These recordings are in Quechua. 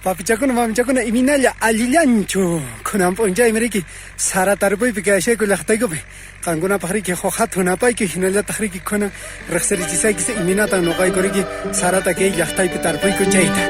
Papichakuna, mamichakuna, iminalla allillanchu. Kunan p'unchaymi riki sara tarpuypi kayashayku llaqtaykupi. Qankunapaq riki huk hatun apayku, hinallataq riki kunan riqsirichisaykis iminatan noqayku riki sarata kay llaqtaypi tarpuyku chayta.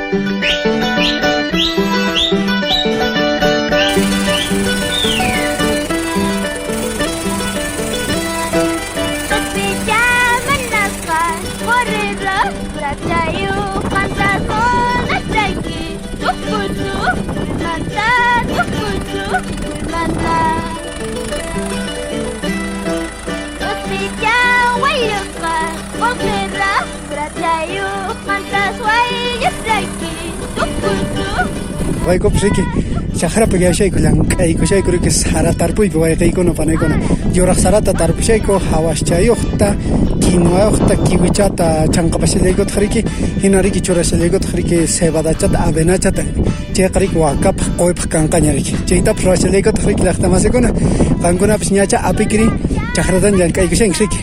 Waykupas riki chajrapi kashayku llank'aykushayku riki sara tarpuypi wayqiykuna panaykuna yuraq sarata tarpushayku hawaschayuqta quinoayuqta kiwichata chanqapashallaykutaq riki hina riki churashallaykutaq riki cebadachata avenachata chayqa riki wakapaq quypaq kanqaña riki chaytapas ruwashallaykutaq riki llaqtamasikuna qankunapis ñacha apikri chajratan llank'aykushanki riki.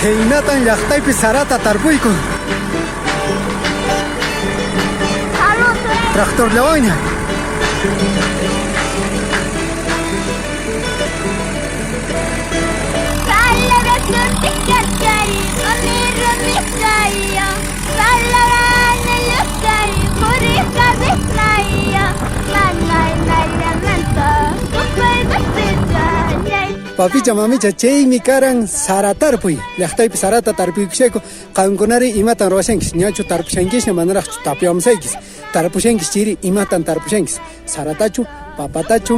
Khaynatan llaqtaypi sarata tarpuyku. Tractorllawanña. Papicha mamicha chaymi karan sara tarpuy. Llaqtaypi sarata tarpuykushayku. Qankunari imatan ruwashankis? Ñachu tarpushankisña manaraqchu tapuyamusaykis. Tarpushankis chayri imatan tarpushankis? Saratachu, papatachu,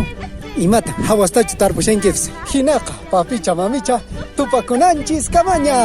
imata hawastachu tarpushankipis? Hinaqa papicha mamicha tupakunanchis kamaña.